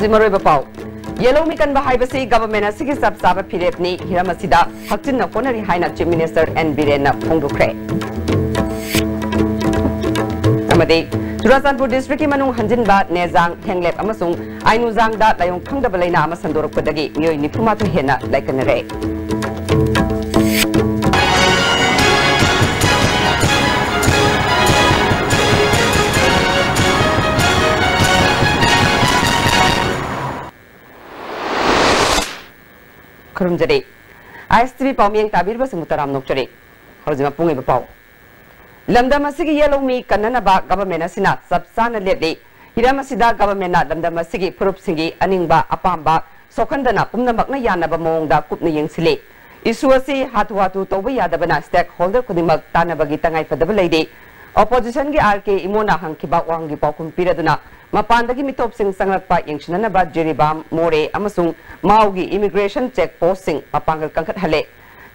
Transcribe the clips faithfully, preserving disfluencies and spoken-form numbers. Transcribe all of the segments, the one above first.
ꯃꯔꯨꯑꯣꯏꯕ ꯄꯥꯎ꯫ ꯌꯦꯜꯍꯧꯃꯤ ꯀꯟꯕ ꯍꯥꯏꯕꯁꯤ government ꯑꯁꯤꯒꯤ ꯆꯞ ꯆꯥꯕ ꯐꯤꯔꯦꯞꯅꯤ, ꯍꯤꯔꯝ ꯑꯁꯤꯗ ꯍꯛꯆꯤꯟꯅ ꯍꯣꯠꯅꯔꯤ ꯍꯥꯏꯅ Chief Minister N ꯕꯤꯔꯦꯟꯅ ꯐꯣꯡꯗꯣꯛꯈ꯭ꯔꯦ꯫ ꯑꯃꯗꯤ ꯆꯨꯔꯥꯆꯥꯟꯄꯨꯔ districtꯀꯤ ꯃꯅꯨꯡ ꯍꯟꯖꯤꯟꯕ ꯅꯦꯖꯥꯡ, ꯍꯦꯡꯂꯦꯞ ꯑꯃꯁꯨꯡ ꯑꯥꯏꯅꯨꯖꯥꯡꯗ ꯂꯥꯏꯑꯣꯡ ꯈꯪꯗꯕ ꯂꯩꯅꯥ ꯑꯃ ꯁꯟꯗꯣꯔꯛꯄꯗꯒꯤ ꯃꯤꯑꯣꯏ ꯅꯤꯐꯨ ꯃꯥꯊꯣꯏ ꯍꯦꯟꯅ ꯂꯥꯏꯀꯠꯅꯔꯦ꯫ ꯈꯨꯔꯨꯝꯖꯔꯤ꯫ ISTV ꯄꯥꯎꯃꯤꯌꯦꯡ ꯇꯥꯕꯤꯔꯤꯕꯁꯤꯡꯕꯨ ꯇꯔꯥꯝꯅ ꯑꯣꯛꯆꯔꯤ꯫ ꯍꯧꯖꯤꯛ ꯃꯄꯨꯡ ꯑꯣꯏꯕ ꯄꯥꯎ꯫ ꯂꯝꯗꯝ ꯑꯁꯤꯒꯤ ꯌꯦꯜꯍꯧꯃꯤ ꯀꯟꯅꯅꯕ government ꯑꯁꯤꯅ ꯆꯞ ꯆꯥꯅ ꯂꯦꯞꯂꯤ꯫ ꯍꯤꯔꯝ ꯑꯁꯤꯗ governmentꯅ ꯂꯝꯗꯝ ꯑꯁꯤꯒꯤ ꯐꯨꯔꯨꯞꯁꯤꯡꯒꯤ ꯑꯅꯤꯡꯕ ꯑꯄꯥꯝꯕ ꯁꯣꯛꯍꯟꯗꯅ ꯄꯨꯝꯅꯃꯛꯅ ꯌꯥꯅꯕ ꯃꯑꯣꯡꯗ ꯀꯨꯞꯅ ꯌꯦꯡꯁꯤꯜꯂꯤ꯫ Issue ꯑꯁꯤ ꯍꯥꯊꯨ ꯍꯥꯊꯨ ꯇꯧꯕ ꯌꯥꯗꯕꯅ stakeholder ꯈꯨꯗꯤꯡꯃꯛ ꯇꯥꯟꯅꯕꯒꯤ ꯇꯉꯥꯏꯐꯗꯕ ꯂꯩꯔꯤ꯫ Oppositionꯒꯤ R K ꯏꯃꯣꯅ ꯍꯪꯈꯤꯕ ꯋꯥꯍꯪꯒꯤ ꯄꯥꯎꯈꯨꯝ ꯄꯤꯔꯗꯨꯅ ꯃꯄꯥꯟꯗꯒꯤ ꯃꯤꯇꯣꯞꯁꯤꯡ ꯆꯪꯂꯛꯄ ꯌꯦꯡꯁꯤꯟꯅꯅꯕ ꯖꯤꯔꯤꯕꯥꯝ, ꯃꯣꯔꯦ ꯑꯃꯁꯨꯡ ꯃꯥꯎꯒꯤ immigration check postꯁꯤꯡ ꯃꯄꯥꯡꯒꯜ ꯀꯟꯈꯠꯍꯜꯂꯦ꯫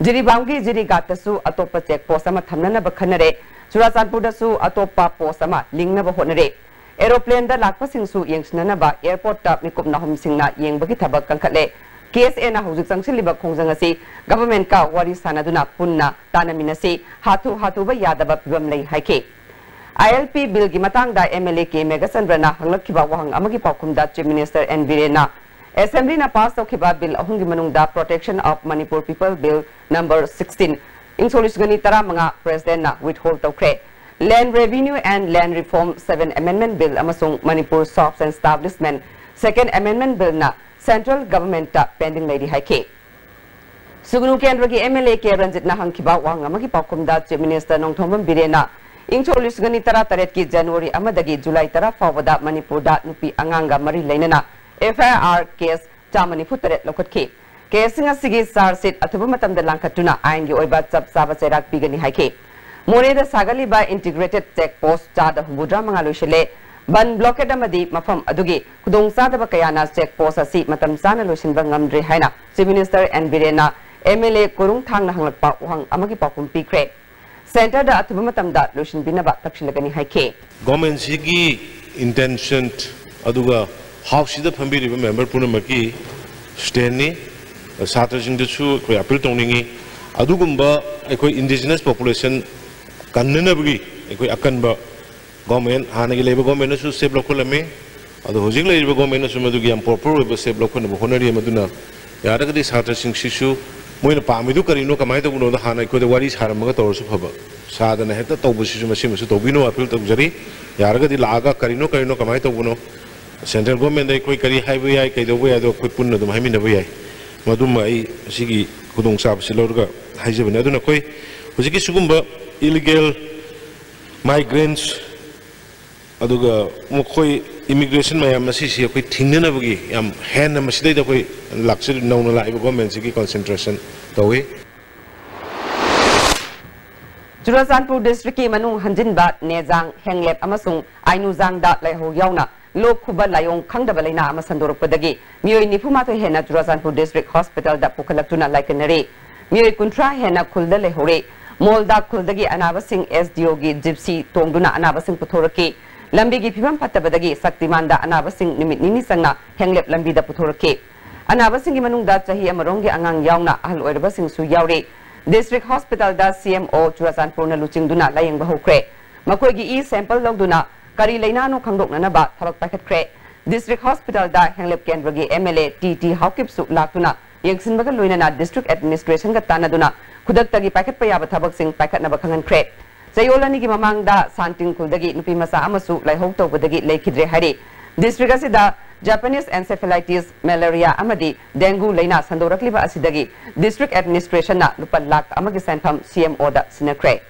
ꯖꯤꯔꯤꯕꯥꯝꯒꯤ ꯖꯤꯔꯤꯒꯥꯠꯇꯁꯨ ꯑꯇꯣꯞꯄ check post ꯑꯃ ꯊꯝꯅꯅꯕ ꯈꯟꯅꯔꯦ꯫ ꯆꯨꯔꯥꯆꯥꯟꯄꯨꯔꯗꯁꯨ ꯑꯇꯣꯞꯄ post ꯑꯃ ꯂꯤꯡꯅꯕ ꯍꯣꯠꯅꯔꯦ꯫ Aeroplaneꯗ ꯂꯥꯛꯄꯁꯤꯡꯁꯨ ꯌꯦꯡꯁꯤꯟꯅꯅꯕ airportꯇ ꯃꯤꯀꯨꯞ ꯅꯥꯍꯨꯝꯁꯤꯡꯅ ꯌꯦꯡꯕꯒꯤ ꯊꯕꯛ ꯀꯟꯈꯠꯂꯦ꯫ KSAꯅ ꯍꯧꯖꯤꯛ ꯆꯪꯁꯤꯜꯂꯤꯕ ꯈꯣꯡꯖꯪ ꯑꯁꯤ governmentꯀ ꯋꯥꯔꯤ ꯁꯥꯟꯅꯗꯨꯅ ꯄꯨꯟꯅ ꯇꯥꯟꯅꯃꯤꯟꯅꯁꯤ, ꯍꯥꯊꯨ ꯍꯥꯊꯨꯕ ꯌꯥꯗꯕ ꯐꯤꯕꯝ ꯂꯩ ꯍꯥꯏꯈꯤ꯫ ILP billꯒꯤ ꯃꯇꯥꯡꯗ MLA K ꯃꯦꯘꯆꯟꯗ꯭ꯔꯅ ꯍꯪꯂꯛꯈꯤꯕ ꯋꯥꯍꯪ ꯑꯃꯒꯤ ꯄꯥꯎꯈꯨꯝꯗ Chief Minister N ꯕꯤꯔꯦꯟꯅ Assemblyꯅ pass ꯇꯧꯈꯤꯕ bill ꯑꯍꯨꯝꯒꯤ ꯃꯅꯨꯡꯗ Protection of Manipur People Bill number sixteen, ꯏꯪ ꯁꯣꯛ ꯂꯤꯁꯤꯡ ꯑꯅꯤ ꯇꯔꯥꯃꯉꯥ Presidentꯅ withhold ꯇꯧꯈ꯭ꯔꯦ꯫ Land Revenue and Land Reform seven Amendment Bill ꯑꯃꯁꯨꯡ Manipur Shops and Establishment Second Amendment Billꯅ Central Governmentꯇ pending ꯂꯩꯔꯤ ꯍꯥꯏꯈꯤ꯫ ꯁꯨꯒꯅꯨ ꯀꯦꯟꯗ꯭ꯔꯒꯤ MLA K ꯔꯟꯖꯤꯠꯅ ꯍꯪꯈꯤꯕ ꯋꯥꯍꯪ ꯑꯃꯒꯤ ꯄꯥꯎꯈꯨꯝꯗ Chief Minister ꯅꯣꯡꯊꯣꯝꯕꯝ ꯕꯤꯔꯦꯟꯅ ꯏꯪ ꯁꯣꯛ ꯂꯤꯁꯤꯡ ꯑꯅꯤ ꯇꯔꯥ ꯇꯔꯦꯠꯀꯤ January ꯑꯃꯗꯒꯤ July ꯇꯔꯥ ꯐꯥꯎꯕꯗ ꯃꯅꯤꯄꯨꯔꯗ ꯅꯨꯄꯤ ꯑꯉꯥꯡꯒ ꯃꯔꯤ ꯂꯩꯅꯅ FIR case ꯆꯥꯝꯃ ꯅꯤꯐꯨ ꯇꯔꯦꯠ ꯂꯧꯈꯠꯈꯤ꯫ Caseꯁꯤꯡ ꯑꯁꯤꯒꯤ charge sheet ꯑꯊꯨꯕ ꯃꯇꯝꯗ ꯂꯥꯡꯈꯠꯇꯨꯅ ꯑꯥꯏꯟꯒꯤ ꯑꯣꯏꯕ ꯆꯞ ꯆꯥꯕ ꯆꯩꯔꯥꯛ ꯄꯤꯒꯅꯤ ꯍꯥꯏꯈꯤ꯫ ꯃꯣꯔꯦꯗ ꯁꯥꯒꯠꯂꯤꯕ integrated check post ꯆꯥꯗ ꯍꯨꯝꯐꯨꯇꯔꯥ ꯃꯉꯥ ꯂꯣꯏꯁꯤꯜꯂꯦ꯫ ꯕꯟ blockade ꯑꯃꯗꯤ ꯃꯐꯝ ꯑꯗꯨꯒꯤ ꯈꯨꯗꯣꯡꯆꯥꯗꯕ ꯀꯌꯥꯅ check post ꯑꯁꯤ ꯃꯇꯝ ꯆꯥꯅ ꯂꯣꯏꯁꯤꯟꯕ ꯉꯝꯗ꯭ꯔꯦ ꯍꯥꯏꯅ Chief Minister N ꯕꯤꯔꯦꯟꯅ MLA ꯀꯣꯔꯨꯡ ꯊꯥꯡꯅ ꯍꯪꯂꯛꯄ ꯋꯥꯍꯪ ꯑꯃꯒꯤ ꯄꯥꯎꯈꯨꯝ ꯄꯤꯈ꯭ꯔꯦ꯫ Centreꯗ ꯑꯊꯨꯕ ꯃꯇꯝꯗ ꯂꯣꯏꯁꯤꯟꯕꯤꯅꯕ ꯇꯛꯁꯤꯜꯂꯒꯅꯤ ꯍꯥꯏꯈꯤ꯫ Governmentꯁꯤꯒꯤ intention ꯑꯗꯨꯒ ꯍꯥꯎꯁꯁꯤꯗ ꯐꯝꯕꯤꯔꯤꯕ ꯃꯦꯝꯕꯔ ꯄꯨꯝꯅꯃꯛꯀꯤ ꯁ꯭ꯇꯦꯟꯅꯤ꯫ ꯁꯥꯇ꯭ꯔꯁꯤꯡꯗꯁꯨ ꯑꯩꯈꯣꯏ ꯑꯄꯤꯜ ꯇꯧꯅꯤꯡꯉꯤ, ꯑꯗꯨꯒꯨꯝꯕ ꯑꯩꯈꯣꯏ ꯏꯟꯗꯤꯖꯤꯅꯁ ꯄꯣꯄꯨꯂꯦꯁꯟ ꯀꯟꯅꯅꯕꯒꯤ ꯑꯩꯈꯣꯏ ꯑꯀꯟꯕ ꯒꯣꯔꯃꯦꯟ, ꯍꯥꯟꯅꯒꯤ ꯂꯩꯕ ꯒꯣꯔꯃꯦꯟꯅꯁꯨ ꯁ꯭ꯇꯦꯞ ꯂꯧꯈꯠꯂꯝꯃꯤ, ꯑꯗꯣ ꯍꯧꯖꯤꯛ ꯂꯩꯔꯤꯕ ꯒꯣꯔꯃꯦꯟꯅꯁꯨ ꯃꯗꯨꯒꯤ ꯌꯥꯝ ꯄ꯭ꯔꯣꯄꯔ ꯑꯣꯏꯕ ꯁ꯭ꯇꯦꯞ ꯂꯧꯈꯠꯅꯕ ꯍꯣꯠꯅꯔꯤ꯫ ꯃꯗꯨꯅ ꯌꯥꯔꯒꯗꯤ ꯁꯥꯇ꯭ꯔꯁꯤꯡꯁꯤꯁꯨ ꯃꯣꯏꯅ ꯄꯥꯝꯃꯤꯗꯨ ꯀꯔꯤꯅꯣ, ꯀꯃꯥꯏꯅ ꯇꯧꯕꯅꯣꯗꯣ ꯍꯥꯟꯅ ꯑꯩꯈꯣꯏꯗ ꯋꯥꯔꯤ ꯁꯥꯔꯝꯃꯒ ꯇꯧꯔꯁꯨ ꯐꯕ, ꯁꯥꯗꯅ ꯍꯦꯛꯇ ꯇꯧꯕꯁꯤꯁꯨ ꯃꯁꯤꯃꯁꯨ ꯇꯧꯕꯤꯅꯨ, ꯑꯄꯤꯜ ꯇꯧꯖꯔꯤ꯫ ꯌꯥꯔꯒꯗꯤ ꯂꯥꯛꯑꯒ ꯀꯔꯤꯅꯣ, ꯀꯔꯤꯅꯣ, ꯀꯃꯥꯏꯅ ꯇꯧꯕꯅꯣ, ꯁꯦꯟꯇ꯭ꯔꯦꯜ ꯒꯣꯔꯃꯦꯟꯗ ꯑꯩꯈꯣꯏ ꯀꯔꯤ ꯍꯥꯏꯕ ꯌꯥꯏ, ꯀꯩꯗꯧꯕ ꯌꯥꯏ, ꯑꯗꯣ ꯑꯩꯈꯣꯏ ꯄꯨꯟꯅ ꯑꯗꯨꯝ ꯍꯥꯏꯃꯤꯟꯅꯕ ꯌꯥꯏ꯫ ꯃꯗꯨꯃ ꯑꯩ ꯁꯤꯒꯤ ꯈꯨꯗꯣꯡꯆꯥꯕꯁꯤ ꯂꯧꯔꯒ ꯍꯥꯏꯖꯕꯅꯤ꯫ ꯑꯗꯨꯅ ꯑꯩꯈꯣꯏ ꯍꯧꯖꯤꯛꯀꯤ ꯁꯤꯒꯨꯝꯕ ꯏꯂꯤꯒꯦꯜ ꯃꯥꯏꯒ꯭ꯔꯦꯟꯠꯁ, ꯑꯗꯨꯒ ꯃꯈꯣꯏ ꯏꯃꯤꯒ꯭ꯔꯦꯁꯟ ꯃꯌꯥꯝ ꯑꯁꯤꯁꯤ ꯑꯩꯈꯣꯏ ꯊꯤꯡꯅꯅꯕꯒꯤ ꯌꯥꯝ ꯍꯦꯟꯅ ꯃꯁꯤꯗꯩꯗ ꯑꯩꯈꯣꯏ ꯂꯥꯛꯆꯔꯤ, ꯅꯧꯅ ꯂꯥꯛꯏꯕ ꯒꯣꯔꯃꯦꯟꯁꯤꯒꯤ ꯀꯟꯁꯦꯟꯇ꯭ꯔꯦꯁꯟ ꯇꯧꯏ꯫ ꯆꯨꯔꯆꯥꯟꯄꯨꯔ ꯗꯤꯁꯇ꯭ꯔꯤꯛꯀꯤ ꯃꯅꯨꯡ ꯍꯟꯖꯤꯟꯕ ꯅꯦꯖꯥꯡ, ꯍꯦꯡꯂꯦꯞ ꯑꯃꯁꯨꯡ ꯑꯥꯏꯅꯨꯖꯥꯡꯗ ꯂꯩꯍꯧ ꯌꯥꯎꯅ ꯂꯣꯛ ꯈꯨꯕ ꯂꯥꯏꯑꯣꯡ ꯈꯪꯗꯕ ꯂꯩꯅꯥ ꯑꯃ ꯁꯟꯗꯣꯔꯛꯄꯗꯒꯤ ꯃꯤꯑꯣꯏ ꯅꯤꯐꯨ ꯃꯥꯊꯣꯏ ꯍꯦꯟꯅ ꯆꯨꯔꯆꯥꯟꯄꯨꯔ ꯗꯤꯁꯇ꯭ꯔꯤꯛ ꯍꯣꯁꯄꯤꯇꯥꯜꯗ ꯄꯨꯈꯠꯂꯛꯇꯨꯅ ꯂꯥꯏꯀꯠꯅꯔꯤ꯫ ꯃꯤꯑꯣꯏ ꯀꯨꯟꯊ꯭ꯔꯥ ꯍꯦꯟꯅ ꯈꯨꯜꯗ ꯂꯩꯍꯧꯔꯦ꯫ ꯃꯣꯜꯗꯥ ꯈꯨꯜꯗꯒꯤ ꯑꯅꯥꯕꯁꯤꯡ ꯑꯦꯁ ꯗꯤ ꯑꯣꯒꯤ ꯖꯤꯞꯁꯤ ꯇꯣꯡꯗꯨꯅ ꯑꯅꯥꯕꯁꯤꯡ ꯄꯨꯊꯣꯔꯛꯈꯤ꯫ ꯂꯝꯕꯤꯒꯤ ꯐꯤꯕꯝ ꯐꯠꯇꯕꯗꯒꯤ ꯁꯛꯇꯤꯃꯥꯟꯗ ꯑꯅꯥꯕꯁꯤꯡ ꯅꯨꯃꯤꯠ ꯅꯤꯅꯤ ꯆꯪꯅ ꯍꯦꯡꯂꯦꯞ ꯂꯝꯕꯤꯗ ꯄꯨꯊꯣꯔꯛꯈꯤ꯫ ꯑꯅꯥꯕꯁꯤꯡꯒꯤ ꯃꯅꯨꯡꯗ ꯆꯍꯤ ꯑꯃꯔꯣꯝꯒꯤ ꯑꯉꯥꯡ ꯌꯥꯎꯅ ꯑꯍꯜ ꯑꯣꯏꯔꯕꯁꯤꯡꯁꯨ ꯌꯥꯎꯔꯤ꯫ ꯗꯤꯁꯇ꯭ꯔꯤꯛ ꯍꯣꯁꯄꯤꯇꯥꯜꯗ ꯁꯤ ꯑꯦꯝ ꯑꯣ ꯆꯨꯔꯆꯥꯟꯄꯨꯔꯅ ꯂꯨꯆꯤꯡꯗꯨꯅ ꯂꯥꯌꯦꯡꯕ ꯍꯧꯈ꯭ꯔꯦ꯫ ꯃꯈꯣꯏꯒꯤ ꯏ ꯁꯦꯝꯄꯜ ꯂꯧꯗꯨꯅ ꯀꯔꯤ ꯂꯩꯅꯥꯅꯣ ꯈꯪꯗꯣꯛꯅꯅꯕ ꯊꯕꯛ ꯄꯥꯏꯈꯠꯈ꯭ꯔꯦ꯫ ꯗꯤꯁꯇ꯭ꯔꯤꯛ ꯍꯣꯁꯄꯤꯇꯥꯜꯗ ꯍꯦꯡꯂꯦꯞ ꯀꯦꯟꯗ꯭ꯔꯒꯤ M L A T T ꯍꯥꯎꯀꯤꯞꯁꯨ ꯂꯥꯛꯇꯨꯅ ꯌꯦꯡꯁꯤꯟꯕꯒ ꯂꯣꯏꯅꯅ ꯗꯤꯁꯇ꯭ꯔꯤꯛ ꯑꯦꯗꯃꯤꯅꯤꯁꯇ꯭ꯔꯦꯁꯟꯒ ꯇꯥꯟꯅꯗꯨꯅ ꯈꯨꯗꯛꯇꯒꯤ ꯄꯥꯏꯈꯠꯄ ꯌꯥꯕ ꯊꯕꯛꯁꯤꯡ ꯄꯥꯏꯈꯠꯅꯕ ꯈꯪꯍꯟꯈ꯭ꯔꯦ꯫ ꯆꯌꯣꯜ ꯑꯅꯤꯒꯤ ꯃꯃꯥꯡꯗ ꯁꯥꯟꯇꯤꯡ ꯈꯨꯜꯗꯒꯤ ꯅꯨꯄꯤ ꯃꯆꯥ ꯑꯃꯁꯨ ꯂꯥꯏꯍꯧ ꯇꯧꯕꯗꯒꯤ ꯂꯩꯈꯤꯗ꯭ꯔꯦ ꯍꯥꯏꯔꯤ꯫ ꯗꯤꯁꯇ꯭ꯔꯤꯛ ꯑꯁꯤꯗ ꯖꯄꯥꯅꯤꯁ ꯑꯦꯟꯁꯦꯐꯦꯂꯥꯏꯇꯤꯁ, ꯃꯦꯂꯦꯔꯤꯌꯥ ꯑꯃꯗꯤ ꯗꯦꯡꯒꯨ ꯂꯩꯅꯥ ꯁꯟꯗꯣꯔꯛꯂꯤꯕ ꯑꯁꯤꯗꯒꯤ ꯗꯤꯁꯇ꯭ꯔꯤꯛ ꯑꯦꯗꯃꯤꯅꯤꯁꯇ꯭ꯔꯦꯁꯟꯅ ꯂꯨꯄꯥ ꯂꯥꯈ ꯑꯃꯒꯤ ꯁꯦꯟꯐꯝ ꯁꯤ ꯑꯦꯝ ꯑꯣꯗ ꯁꯤꯟꯅꯈ꯭ꯔꯦ꯫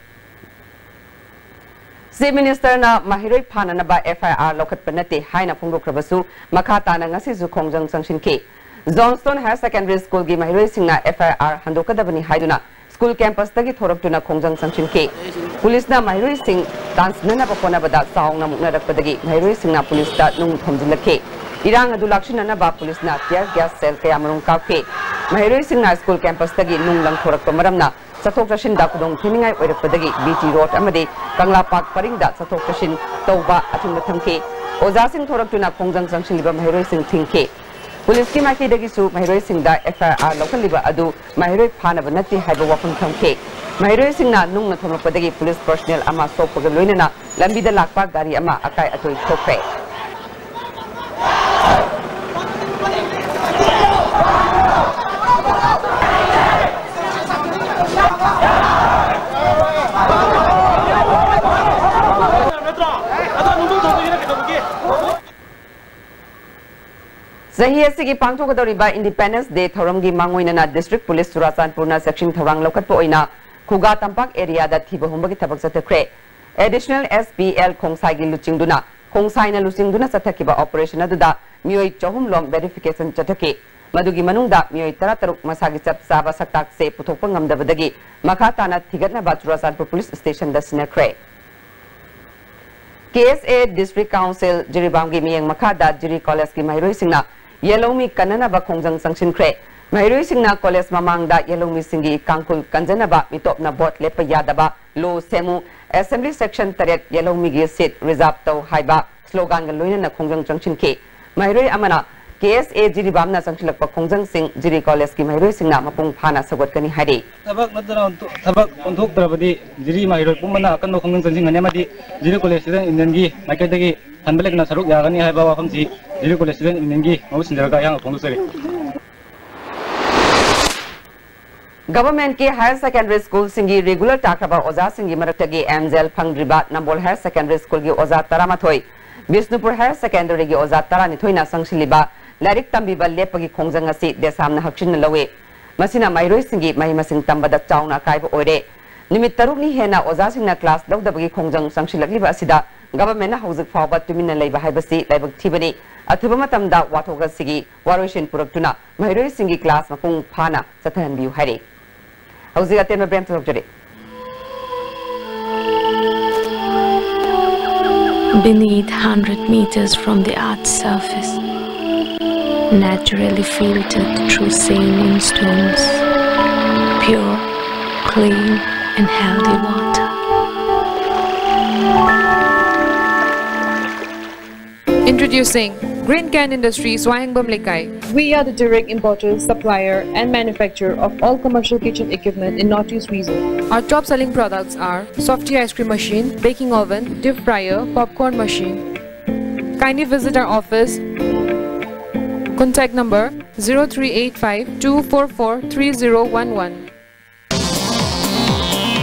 ꯆꯤꯐ ꯃꯤꯅꯤꯁꯇꯔꯅ ꯃꯍꯩꯔꯣꯏ ꯐꯥꯅꯅꯕ ꯑꯦꯐ ꯑꯥꯏ ꯑꯥꯔ ꯂꯧꯈꯠꯄ ꯅꯠꯇꯦ ꯍꯥꯏꯅ ꯐꯣꯡꯗꯣꯛꯈ꯭ꯔꯕꯁꯨ, ꯃꯈꯥ ꯇꯥꯅ ꯉꯁꯤꯁꯨ ꯈꯣꯡꯖꯪ ꯆꯪꯁꯤꯟꯈꯤ꯫ ꯖꯣꯟꯁꯇꯣꯟ ꯍꯥꯌꯔ ꯁꯦꯀꯦꯟꯗꯔꯤ ꯁ꯭ꯀꯨꯜꯒꯤ ꯃꯍꯩꯔꯣꯏꯁꯤꯡꯅ ꯑꯦꯐ ꯑꯥꯏ ꯑꯥꯔ ꯍꯟꯗꯣꯛꯀꯗꯕꯅꯤ ꯍꯥꯏꯗꯨꯅ ꯁ꯭ꯀꯨꯜ ꯀꯦꯝꯄꯁꯇꯒꯤ ꯊꯣꯔꯛꯇꯨꯅ ꯈꯣꯡꯖꯪ ꯆꯪꯁꯤꯟꯈꯤ꯫ ꯄꯨꯂꯤꯁꯅ ꯃꯍꯩꯔꯣꯏꯁꯤꯡ ꯇꯥꯟꯁꯤꯟꯅꯅꯕ ꯍꯣꯠꯅꯕꯗ ꯆꯥꯎꯅ ꯃꯨꯛꯅꯔꯛꯄꯗꯒꯤ ꯃꯍꯩꯔꯣꯏꯁꯤꯡꯅ ꯄꯨꯂꯤꯁꯇ ꯅꯨꯡ ꯊꯣꯝꯖꯤꯜꯂꯛꯈꯤ꯫ ꯏꯔꯥꯡ ꯑꯗꯨ ꯂꯥꯛꯁꯤꯟꯅꯅꯕ ꯄꯨꯂꯤꯁꯅ ꯇꯤꯌꯔ ꯒ꯭ꯌꯥꯁ ꯁꯦꯜ ꯀꯌꯥꯃꯔꯨꯝ ꯀꯥꯞꯈꯤ꯫ ꯃꯍꯩꯔꯣꯏꯁꯤꯡꯅ ꯁ꯭ꯀꯨꯜ ꯀꯦꯝꯄꯁꯇꯒꯤ ꯅꯨꯡ ꯂꯪꯊꯣꯔꯛꯄ ꯃꯔꯝꯅ ꯆꯠꯊꯣꯛ ꯆꯠꯁꯤꯟꯗ ꯈꯨꯗꯣꯡ ꯊꯤꯅꯤꯡꯉꯥꯏ ꯑꯣꯏꯔꯛꯄꯗꯒꯤ ꯕꯤ ꯇꯤ ꯔꯣꯗ ꯑꯃꯗꯤ ꯀꯪꯂꯥ ꯄꯥꯔꯛ ꯄꯔꯤꯡꯗ ꯆꯠꯊꯣꯛ ꯆꯠꯁꯤꯟ ꯇꯧꯕ ꯑꯊꯤꯡꯕ ꯊꯝꯈꯤ꯫ ꯑꯣꯖꯥꯁꯤꯡ ꯊꯣꯔꯛꯇꯨꯅ ꯈꯣꯡꯖꯪ ꯆꯪꯁꯤꯜꯂꯤꯕ ꯃꯍꯩꯔꯣꯏꯁꯤꯡ ꯊꯤꯡꯈꯤ꯫ ꯄꯨꯂꯤꯁꯀꯤ ꯃꯥꯏꯀꯩꯗꯒꯤꯁꯨ ꯃꯍꯩꯔꯣꯏꯁꯤꯡꯗ F I R ꯂꯧꯈꯠꯂꯤꯕ ꯑꯗꯨ ꯃꯍꯩꯔꯣꯏ ꯐꯥꯅꯕ ꯅꯠꯇꯦ ꯍꯥꯏꯕ ꯋꯥꯐꯝ ꯊꯝꯈꯤ꯫ ꯃꯍꯩꯔꯣꯏꯁꯤꯡꯅ ꯅꯨꯡꯅ ꯊꯣꯝꯂꯛꯄꯗꯒꯤ ꯄꯨꯂꯤꯁ ꯄꯔꯁꯅꯦꯜ ꯑꯃ ꯁꯣꯛꯄꯒ ꯂꯣꯏꯅꯅ ꯂꯝꯕꯤꯗ ꯂꯥꯛꯄ ꯒꯥꯔꯤ ꯑꯃ ꯑꯀꯥꯏ ꯑꯇꯣꯏ ꯊꯣꯛꯈ꯭ꯔꯦ꯫ ꯆꯍꯤ ꯑꯁꯤꯒꯤ ꯄꯥꯡꯊꯣꯛꯀꯗꯧꯔꯤꯕ Independence Day ꯊꯧꯔꯝꯒꯤ ꯃꯥꯡꯑꯣꯏꯅꯅ District Police ꯆꯨꯔꯥꯆꯥꯟꯄꯨꯔꯅ ꯆꯦꯛꯁꯤꯟ ꯊꯧꯔꯥꯡ ꯂꯧꯈꯠꯄ ꯑꯣꯏꯅ ꯈꯨꯒꯥ ꯇꯝꯄꯥꯛ ꯑꯦꯔꯤꯌꯥꯗ ꯊꯤꯕ ꯍꯨꯝꯕꯒꯤ ꯊꯕꯛ ꯆꯠꯊꯈ꯭ꯔꯦ꯫ Additional S P L ꯈꯣꯡꯁꯥꯏꯒꯤ ꯂꯨꯆꯤꯡꯗꯨꯅ, ꯈꯣꯡꯁꯥꯏꯅ ꯂꯨꯆꯤꯡꯗꯨꯅ ꯆꯠꯊꯈꯤꯕ operation ꯑꯗꯨꯗ ꯃꯤꯑꯣꯏ ꯆꯍꯨꯝ ꯂꯣꯝ verification ꯆꯠꯊꯈꯤ꯫ ꯃꯗꯨꯒꯤ ꯃꯅꯨꯡꯗ ꯃꯤꯑꯣꯏ ꯇꯔꯥꯇꯔꯨꯛ ꯃꯁꯥꯒꯤ ꯆꯞ ꯆꯥꯕ ꯁꯛꯇꯥꯛꯁꯦ ꯄꯨꯊꯣꯛꯄ ꯉꯝꯗꯕꯗꯒꯤ ꯃꯈꯥ ꯇꯥꯅ ꯊꯤꯒꯠꯅꯕ Churachandpur Police Station the ꯁꯤꯟꯅꯈ꯭ꯔꯦ꯫ K S A District Council ꯖꯤꯔꯤꯕꯥꯝꯒꯤ ꯃꯤꯠꯌꯦꯡ ꯃꯈꯥꯗ ꯖꯤꯔꯤ College ꯀꯤ ꯃꯍꯩꯔꯣꯏꯁꯤꯡꯅ ꯌꯦꯜꯍꯧꯃꯤ ꯀꯟꯅꯅꯕ ꯈꯣꯡꯖꯪ ꯆꯪꯁꯤꯟꯈ꯭ꯔꯦ꯫ ꯃꯍꯩꯔꯣꯏꯁꯤꯡꯅ college ꯃꯃꯥꯡꯗ ꯌꯦꯜꯍꯧꯃꯤꯁꯤꯡꯒꯤ ꯀꯥꯡꯈꯨꯜ ꯀꯟꯖꯅꯕ ꯃꯤꯇꯣꯞꯅ vote ꯂꯦꯞꯄ ꯌꯥꯗꯕ law ꯁꯦꯝꯃꯨ, Assembly Section ꯇꯔꯦꯠ ꯌꯦꯜꯍꯧꯃꯤꯒꯤ seat reserve ꯇꯧ ꯍꯥꯏꯕ slogan ꯒ ꯂꯣꯏꯅꯅ ꯈꯣꯡꯖꯪ ꯆꯪꯁꯤꯟꯈꯤ꯫ ꯃꯍꯩꯔꯣꯏ ꯑꯃꯅ K S A ꯖꯤꯔꯤꯕꯥꯝꯅ ꯆꯪꯁꯤꯜꯂꯛꯄ ꯈꯣꯡꯖꯪꯁꯤꯡ Jiri College ꯀꯤ ꯃꯍꯩꯔꯣꯏꯁꯤꯡꯅ ꯃꯄꯨꯡ ꯐꯥꯅ ꯁꯧꯒꯠꯀꯅꯤ ꯍꯥꯏꯔꯤ꯫ ꯊꯕꯛ ꯅꯠꯇꯅ ꯑꯣꯟꯊꯣꯛ-, ꯊꯕꯛ ꯑꯣꯟꯊꯣꯛꯇ꯭ꯔꯕꯗꯤ ꯖꯤꯔꯤ ꯃꯍꯩꯔꯣꯏ ꯄꯨꯝꯕꯅ ꯑꯀꯟꯕ ꯈꯣꯡꯖꯪ ꯆꯪꯁꯤꯟꯒꯅꯤ ꯑꯃꯗꯤ ꯖꯤꯔꯤ College Student Union ꯒꯤ ꯃꯥꯏꯀꯩꯗꯒꯤ ꯍꯟꯕ ꯂꯩꯇꯅ ꯁꯔꯨꯛ ꯌꯥꯒꯅꯤ ꯍꯥꯏꯕ ꯋꯥꯐꯝꯁꯤ ꯖꯤꯔꯤ College Student Union ꯒꯤ ꯃꯍꯨꯠ ꯁꯤꯟꯖꯔꯒ ꯑꯩꯍꯥꯛꯅ ꯐꯣꯡꯗꯣꯛꯆꯔꯤ꯫ Government ꯀꯤ higher secondary school ꯁꯤꯡꯒꯤ regular ꯇꯥꯈ꯭ꯔꯕ ꯑꯣꯖꯥꯁꯤꯡꯒꯤ ꯃꯔꯛꯇꯒꯤ ꯑꯦꯝꯖꯦꯜ ꯐꯪꯗ꯭ꯔꯤꯕ ꯅꯝꯕꯣꯜ Higher Secondary School ꯒꯤ ꯑꯣꯖꯥ ꯇꯔꯥꯃꯥꯊꯣꯏ, ꯕꯤꯁꯅꯨꯄꯨꯔ Higher Secondary ꯒꯤ ꯑꯣꯖꯥ ꯇꯔꯥꯅꯤꯊꯣꯏꯅ ꯆꯪꯁꯤꯜꯂꯤꯕ ꯂꯥꯏꯔꯤꯛ ꯇꯝꯕꯤꯕ ꯂꯦꯞꯄꯒꯤ ꯈꯣꯡꯖꯪ ꯑꯁꯤ ꯗꯦꯁꯥꯝꯅ ꯍꯛꯆꯤꯟꯅ ꯂꯧꯏ꯫ ꯃꯁꯤꯅ ꯃꯍꯩꯔꯣꯏꯁꯤꯡꯒꯤ ꯃꯍꯩ ꯃꯁꯤꯡ ꯇꯝꯕꯗ ꯆꯥꯎꯅ ꯑꯀꯥꯏꯕ ꯑꯣꯏꯔꯦ꯫ ꯅꯨꯃꯤꯠ ꯇꯔꯨꯛꯅꯤ ꯍꯦꯟꯅ ꯑꯣꯖꯥꯁꯤꯡꯅ class ꯂꯧꯗꯕꯒꯤ ꯈꯣꯡꯖꯪ ꯆꯪꯁꯤꯜꯂꯛꯂꯤꯕ ꯑꯁꯤꯗ government ꯅ ꯍꯧꯖꯤꯛ ꯐꯥꯎꯕ ꯇꯨꯃꯤꯟꯅ ꯂꯩꯕ ꯍꯥꯏꯕꯁꯤ ꯂꯥꯏꯕꯛ ꯊꯤꯕꯅꯤ꯫ ꯑꯊꯨꯕ ꯃꯇꯝꯗ ꯋꯥꯊꯣꯛ ꯑꯁꯤꯒꯤ ꯋꯥꯔꯣꯏꯁꯤꯟ ꯄꯨꯔꯛꯇꯨꯅ ꯃꯍꯩꯔꯣꯏꯁꯤꯡꯒꯤ class ꯃꯄꯨꯡ ꯐꯥꯅ ꯆꯠꯊꯍꯟꯕꯤꯌꯨ ꯍꯥꯏꯔꯤ꯫ ꯍꯧꯖꯤꯛ ꯑꯇꯦꯟꯕ break ꯊꯣꯛꯂꯛꯆꯔꯤ꯫ Beneath, hundred meters from the earth's surface, naturally filtered through saline stones, pure, clean, and healthy water. Introducing Green Can Industries, Waihengpam Leikai. We are the direct importer, supplier, and manufacturer of all commercial kitchen equipment in Northeast region. Our top selling products are softy ice cream machine, baking oven, deep fryer, popcorn machine. Kindly visit our office. Contact number zero three eight five two four four three zero one one.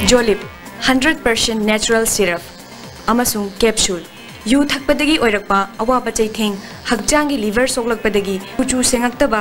Jolib, hundred percent natural syrup ꯑꯃꯁꯨꯡ capsule꯫ U ꯊꯛꯄꯗꯒꯤ ꯑꯣꯏꯔꯛꯄ ꯑꯋꯥꯕ ꯆꯩꯊꯦꯡ, ꯍꯛꯆꯥꯡꯒꯤ liver ꯁꯣꯛꯂꯛꯄꯗꯒꯤ ꯀꯨꯆꯨ ꯁꯦꯡꯉꯛꯇꯕ,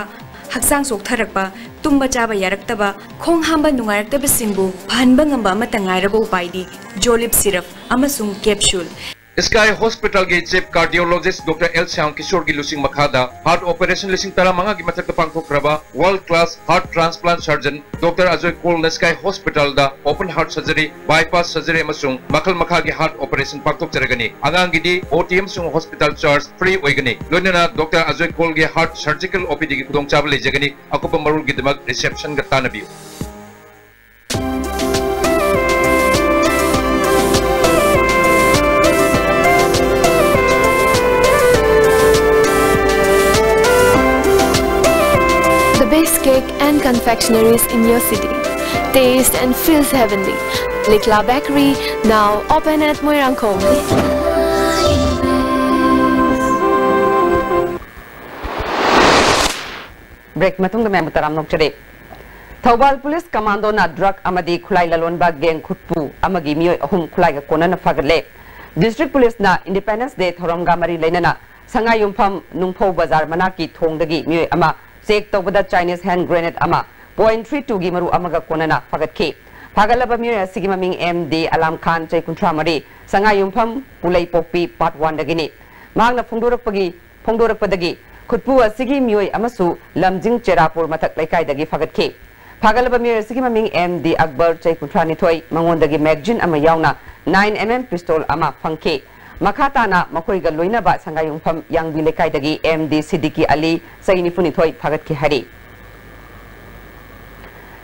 ꯍꯛꯆꯥꯡ ꯆꯣꯛꯊꯔꯛꯄ, ꯇꯨꯝꯕ ꯆꯥꯕ ꯌꯥꯔꯛꯇꯕ, ꯈꯣꯡ ꯍꯥꯝꯕ ꯅꯨꯡꯉꯥꯏꯔꯛꯇꯕꯁꯤꯡꯕꯨ ꯐꯍꯟꯕ ꯉꯝꯕ ꯑꯃꯠꯇ ꯉꯥꯏꯔꯕ ꯎꯄꯥꯏꯗꯤ Jolib syrup ꯑꯃꯁꯨꯡ capsule꯫ Sky Hospital ꯒꯤ Chief Cardiologist Doctor L Shyam ꯀꯤꯁꯣꯔꯒꯤ ꯂꯨꯆꯤꯡ ꯃꯈꯥꯗ heart operation ꯂꯤꯁꯤꯡ ꯇꯔꯥꯃꯉꯥꯒꯤ ꯃꯊꯛꯇ ꯄꯥꯡꯊꯣꯛꯈ꯭ꯔꯕ world class heart transplant surgeon Doctor Ajoy ꯀꯣꯜꯅ Sky Hospital ꯗ open heart surgery, bypass surgery ꯑꯃꯁꯨꯡ ꯃꯈꯜ ꯃꯈꯥꯒꯤ heart operation ꯄꯥꯡꯊꯣꯛꯆꯔꯒꯅꯤ꯫ ꯑꯉꯥꯡꯒꯤꯗꯤ O T ꯑꯃꯁꯨꯡ hospital charge free ꯑꯣꯏꯒꯅꯤ꯫ ꯂꯣꯏꯅꯅ Doctor Ajoy ꯀꯣꯜꯒꯤ heart surgical O P D ꯒꯤ ꯈꯨꯗꯣꯡꯆꯥꯕ ꯂꯩꯖꯒꯅꯤ꯫ ꯑꯀꯨꯞꯄ ꯃꯔꯣꯜꯒꯤꯗꯃꯛ reception ꯒ ꯇꯥꯟꯅꯕꯤꯌꯨ꯫ The best cake and confectionaries in your city. Taste and feels heavenly. Likla Bakery, now open at Moirangkhom. Break ꯃꯇꯨꯡꯗ ꯃꯌꯥꯝꯕꯨ ꯇꯔꯥꯝꯅ ꯑꯣꯛꯆꯔꯤ꯫ ꯊꯧꯕꯥꯜ ꯄꯨꯂꯤꯁ ꯀꯃꯥꯟꯗꯣꯅ drug ꯑꯃꯗꯤ ꯈꯨꯠꯂꯥꯏ ꯂꯂꯣꯟꯕ gang ꯈꯨꯠꯄꯨ ꯑꯃꯒꯤ ꯃꯤꯑꯣꯏ ꯑꯍꯨꯝ ꯈꯨꯠꯂꯥꯏꯒ ꯀꯣꯟꯅꯅ ꯐꯥꯒꯠꯂꯦ꯫ District ꯄꯨꯂꯤꯁꯅ Independence Day ꯊꯧꯔꯝꯒ ꯃꯔꯤ ꯂꯩꯅꯅ ꯁꯉꯥꯏꯌꯨꯝꯐꯝ ꯅꯨꯡꯐꯧ ꯕꯖꯥꯔ ꯃꯅꯥꯛꯀꯤ ꯊꯣꯡꯗꯒꯤ ꯃꯤꯑꯣꯏ ꯑꯃ check ꯇꯧꯕꯗ Chinese hand grenade ꯑꯃ point three two ꯒꯤ ꯃꯔꯨ ꯑꯃꯒ ꯀꯣꯟꯅꯅ ꯐꯥꯒꯠꯈꯤ꯫ ꯐꯥꯒꯠꯂꯕ ꯃꯤꯑꯣꯏ ꯑꯁꯤꯒꯤ ꯃꯃꯤꯡ M D ꯑꯂꯥꯝ ꯈꯥꯟ, ꯆꯍꯤ ꯀꯨꯟꯊ꯭ꯔꯥ ꯃꯔꯤ, ꯁꯉꯥꯏꯌꯨꯝꯐꯝ ꯄꯨꯂꯩꯄꯣꯛꯄꯤ part one ꯗꯒꯤꯅꯤ꯫ ꯃꯍꯥꯛꯅ ꯐꯣꯡꯗꯣꯔꯛꯄꯒꯤ ꯐꯣꯡꯗꯣꯔꯛꯄꯗꯒꯤ ꯈꯨꯠꯄꯨ ꯑꯁꯤꯒꯤ ꯃꯤꯑꯣꯏ ꯑꯃꯁꯨ ꯂꯝꯖꯤꯡ ꯆꯦꯔꯥꯄꯨꯔ ꯃꯊꯛ ꯂꯩꯀꯥꯏꯗꯒꯤ ꯐꯥꯒꯠꯈꯤ꯫ ꯐꯥꯒꯠꯂꯕ ꯃꯤꯑꯣꯏ ꯑꯁꯤꯒꯤ ꯃꯃꯤꯡ M D ꯑꯛꯕꯔ, ꯆꯍꯤ ꯀꯨꯟꯊ꯭ꯔꯥ ꯅꯤꯊꯣꯏ, ꯃꯉꯣꯟꯗꯒꯤ magazine ꯑꯃ ꯌꯥꯎꯅ nine M M pistol ꯑꯃ ꯐꯪꯈꯤ꯫ ꯃꯈꯥ ꯇꯥꯅ ꯃꯈꯣꯏꯒ ꯂꯣꯏꯅꯕ ꯁꯉꯥꯏꯌꯨꯝꯐꯝ ꯌꯥꯡꯕꯤ ꯂꯩꯀꯥꯏꯗꯒꯤ M D ꯁꯤꯗꯤꯀꯤ ꯑꯂꯤ, ꯆꯍꯤ ꯅꯤꯐꯨ ꯅꯤꯊꯣꯏ, ꯐꯥꯒꯠꯈꯤ ꯍꯥꯏꯔꯤ꯫